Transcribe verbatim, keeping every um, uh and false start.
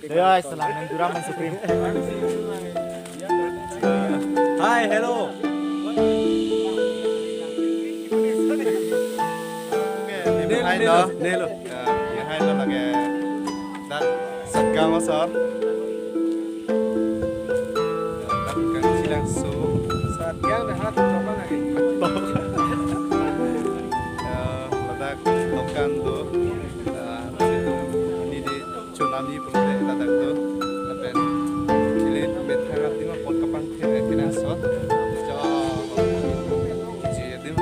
Ya, selang nang jura main Supreme. Hi, hello. Nelo, nelo. Ya, ya, hi, lo lake. Dan Satgang asor. Dan Satgang silang so. Satgang dah hat apa lagi? Ya, ladak dokan do. Ya, neli tsunami pulote ladak do. Lapen neli methang adim apot kapangthir ke laso. Jo. Ji adim.